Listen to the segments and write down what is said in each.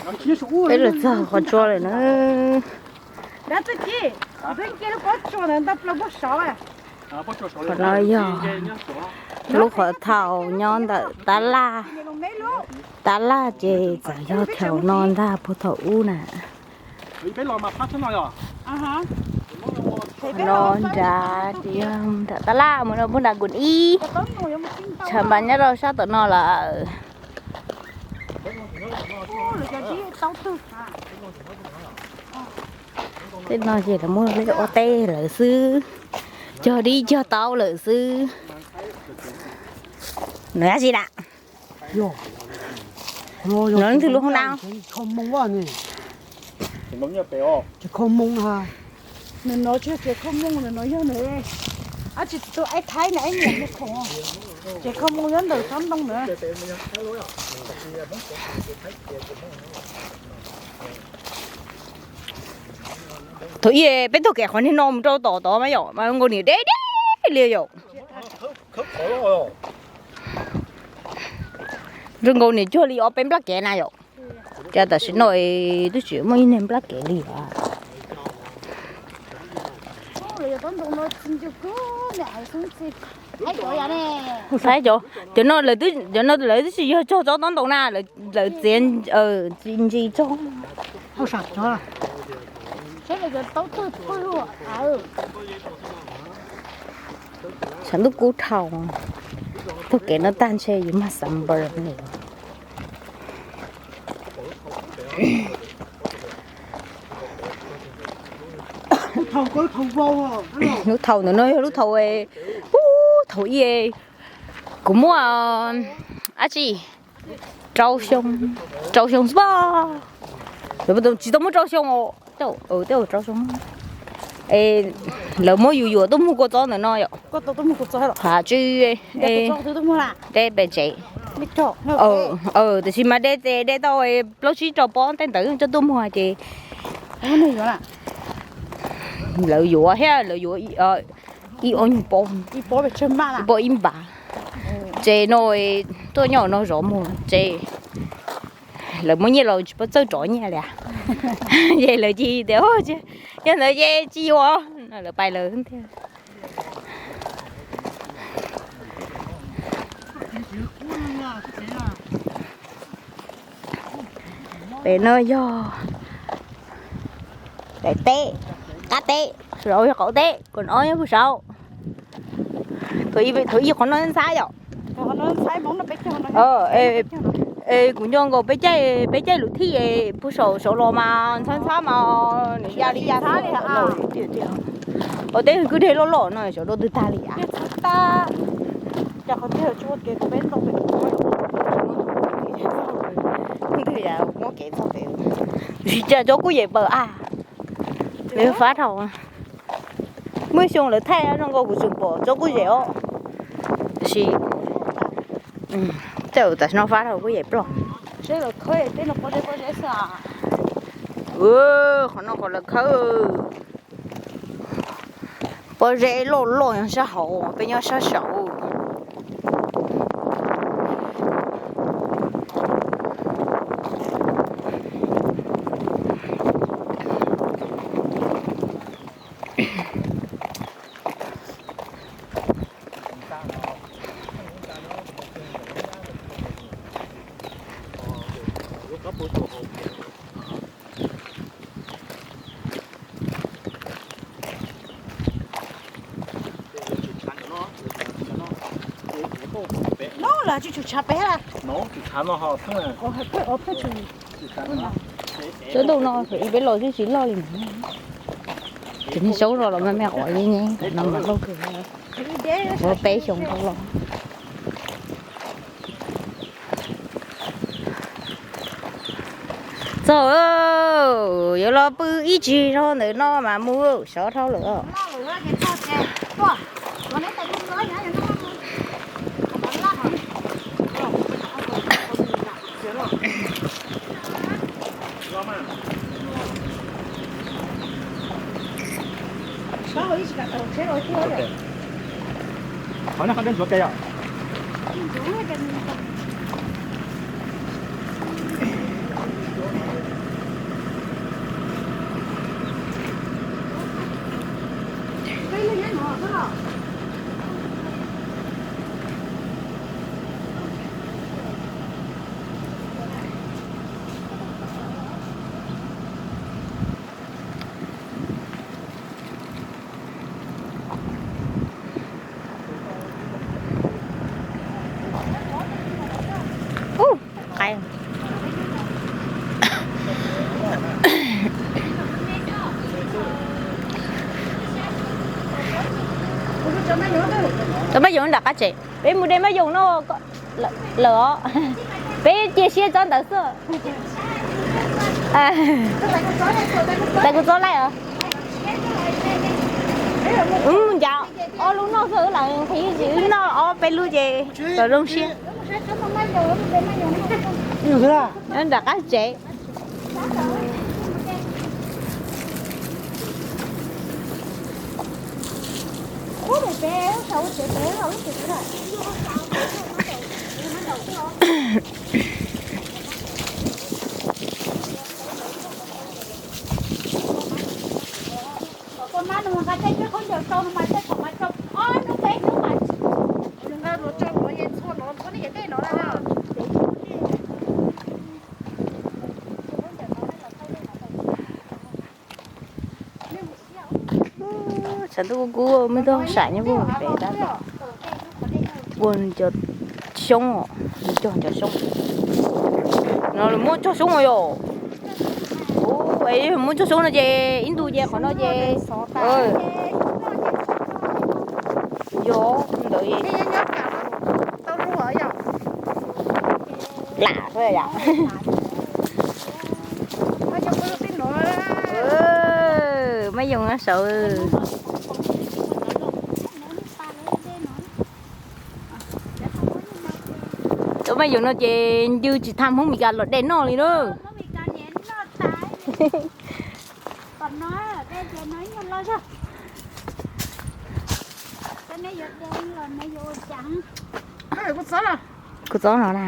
Peb los txog qhov tsua lawm na. Qhov no yog lub qhov thaum nyob ntawm tab laj. Tab laj ces txawm yog thaum no ntag, puag thaum ub na. No nrad ces yog nram tab laj mus no puag nram Kun Ib. Tshav npas nyob rau sab tom no lawm. Tej no ces lawv muab ua teb lawm xwb, cog dib cog taub lawm xwb. No yog tsi na? No leej twg lub hoob na? Nws no tsis yog tsev kho moo, nws no yog nws, ab tsis tus aib Thaib na, aib niam mus khoom, tsev kho moo nyob ntawm xab ntoo na. Thaum ub peb taug kev qhov niag no mus rau tom tod mas yom, mas zoo nkaus niam deb deb li yom. Zoo nkaus niam cuag li ob peb nplaj kev na yom. Cas tam sim no twb tsis muaj ib niag nplaj kev li os. Saib cov, cov no lawv twb, cov no lawv twb tsis yog cog tsob tob ntoo na, lawv txiav ntsis tsob. Tshav ntuj kub dhau, taug kev no tag ntshe yuav mag xav npawg li. Lub thaum ntawm no yog lub thaum, ub, thaum ub kuv muaj dab tsi, rau xyoo, rau xyoo xwb, tsis tau muaj rau xyoo, tej zaum rau xyoo. Es lawv muab yus yuam tuaj muag kua txob ntawm no yom. Tsis, de pem tsev. Tiam sis mas de, de tau plaub tsib rau pob tej ntawd coj tuaj muag ces lawv yuav thiab, lawv yuav ib ob nyuag pob, ib pob ib npav. Ces no tuaj nyob no zov muag ces lawv muab nyiaj los tsis paub txawj rov nyiaj li. Ces lawv cia tias yog ntawd ces tsis yuav, lawv pais lawv thiab. Pem no yog daim teb, qab teb, saum yog qaum teb, kaum ob nyob puag saud. Thaum ub qhov no ntxhab yom. Es kuv nco nkaus peb caij, peb caij lub thij es puag saum saud los mas ntxhab ntxhab mas nws ya li ya xwb. Ua teb kwj deg loj loj no sawv daws twb tag li as. Twb yog muab kev txog pem, tsis cas cov kuj yem pawg as. Fab dhau. Muaj xyoo lawv thaij zoo nkaus kuv tseem pom cov kuj yem os. Tiam sis tej zaum tam sim no fab dhau kuj yem ploj. Qhov no qhov lawv khawb pob zeb loj loj nyob sab hauv, peb nyob sab saud. No lawv tsis tsum tshav pem. Tsob ntoo no thaum ub peb los twb tsis loj li. Ces niag saub zog los me me quav yeeb yeeb, no mas loj kawg, ua peb xyoos dhau los. Txog, yuav los pw ib tsig zog ntawm no mas mus sov dhau lawm. Qhov no qhov dej ntxuav ke yom. Tau Maj Yoos nram qab tsev, peb mus de Maj Yoos no lawm os. Peb cia siab tsob ntawd xwb. Tais kuv txob laij os. Wb mus ncav ob lub noj xwb, wb lam nqhis, wb noj ob peb lub ces tau zoo siab. Nram qab tsev. Tshav ntuj kub kub, muaj ib tug sam nyob pem tab tom ua cov xyoob, cog cov xyoob. No lawv muab cog xyoob yom. Muab cog xyoob no ces ib ntus ces qhov no ces yog ntawd lam xwb yom. Maj Yoos no saud. Tau Maj Yoos no ces ncw tsis tham Hmoob Mes Kas los de noj li na. Kuv txob no na.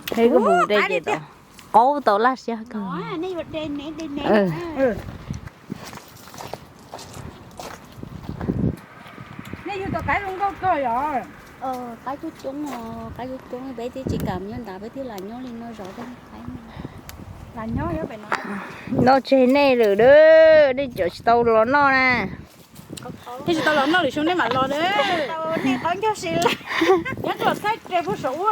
Kuv mus de ces tau qaub tau laj siab kawg. Qaib coob coob, qaib coob coob, peb twb tsis kam nyob ntawd, peb twb lam nyob li no zov tej qaib. Noj tseg nej lawm, nej cov tsis tau los noj na. Nej tsis tau los noj lwm xyoo nej mam los na. Nyob rau saib rau puag saum ub.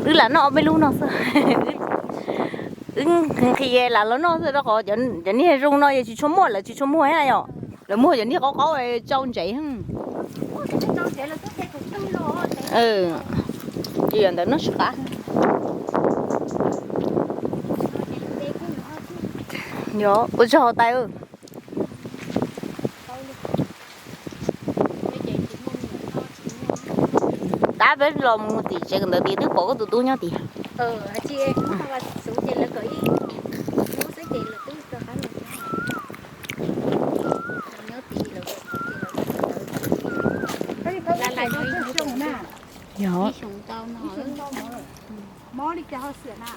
Wb lam noj ob peb lub no xwb. Wb nqhis lam los noj xwb rau qhov cov niag zoo no yeej tsis tshua muaj, lawv tsis tshua muag thiab na yom. Lawv muag cov niag qaub qaub tsau ntsev. Ces yog ntawd noj tsis qab. Yog ua tsaug tais. Tab peb los mus tim tsev ntawd tias twb pom koj tus tub nyob tias. Yog. Mob li cas ho xwm na?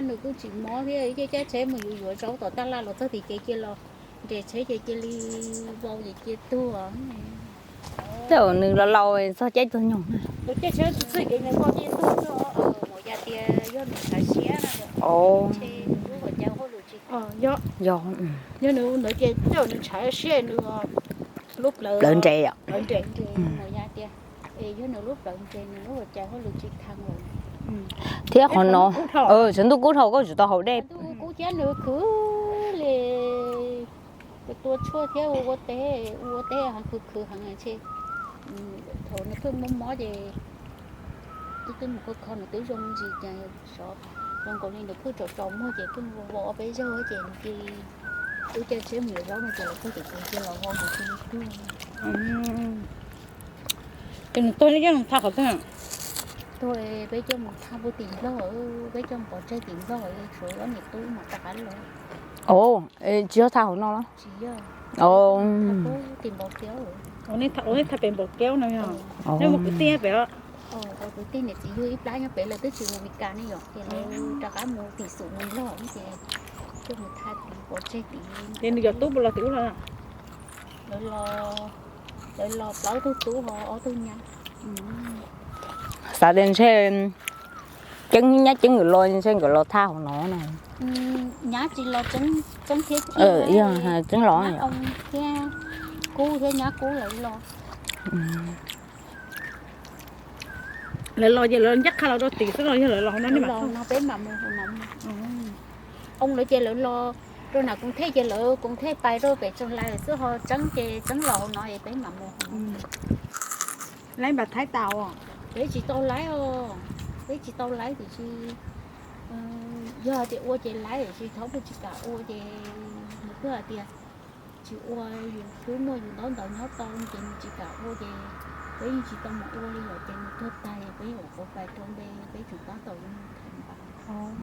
Nws kuj tsis mob thiab, caij tsheb mus yuav yuav zaub tom taj laj los txog tim kev cia los nres tsheb ces cia li vau ces cia tuag. Tej zaum nws los laus txog caij txog nyoog. Tus caij tsheb txog txog kev nws vau ces tuag xwb. Mus yog tias yog nws tshav siab no, nws lub hauv caug hauj lwm tsis, yog, yog nws ntawd ces tej zaum nws tshav siab nws lub plawv nres, plawv nres. Mus yog tias es yog nws lub plawv nres nws lub hauv caug hauj lwm tsis tau lawm. Thiab qhov no, tshav ntuj kub dhau koj tsis tau haus dej. Kub thiab nws khwv li tus tua tshuaj thiab ua teb, ua teb heev, khwv khwv heev ces thaum nws pheej mob mob ces twb twb mus kho kho nws twb zoo ntsis ces sov, zoo nkaus li nws pheej tsaus tsaus muag ces pheej vau vau ob peb zaug ces nws cia li, wb caij tsheb mus yuav zaub no ces los txog tim kev cia los vau ces cia li tuag. Ces nws tuag neb coj mus tha qhov twg? Tuag peb coj mus tha puag tim Nplog, peb coj mus pov tseg tim Nplog, tshuav ob niam tub mas rov qab los. Tsis yog tha hauv no los? Tsis yog. Tim Npau Tiab. Neb tha pem Npau Tiab no yog? Neb mus kwv tij pem os? Kwv tij niam txiv yug ib plab nyob pem lawv twb tsis mus Mes Kas ne yom, ces lawv rov qab mus tim xum mus Nplog ces coj mus tha tim pov tseg tim. Ces nws cov tub puas los tim ub los? Lawv los, lawv los plaub tug tub ho ob tug nyab. Xav tias ntshe Ceeb nyab Ceeb nkawd los ntshe nkawd los tha hauv no na. Nyab tsis los, Ceeb thiab Ceeb los, nyab Kub thiab nyab Kub lawv los. Lawv los ces lawv ncaj qha los rau tim xwb los yog lawv los hauv no ne? Los no peb mam mus hauv no. Hauv lawv ces lawv los, rau nram Koos Thej ces lawv Koos Thej pais rau pem Tsoos Lais xwb, ho tseeb ces tseeb los hauv no es peb mam mus. Laib npam thaib tas os? Peb tsis tau laib os, peb tsis tau laib tiam sis yog tias ua ces laib, tiam sis thaum peb tsis kam ua ces nws twb hais tias tsis ua, yus twb muaj yus ntaub ntawv nyob tau ces nws tsis kam ua ces peb yeej tsis tau mus ua li lawm ces nws tuag tag peb ua quav pais rau npe peb tseem tab tom mus tham npam.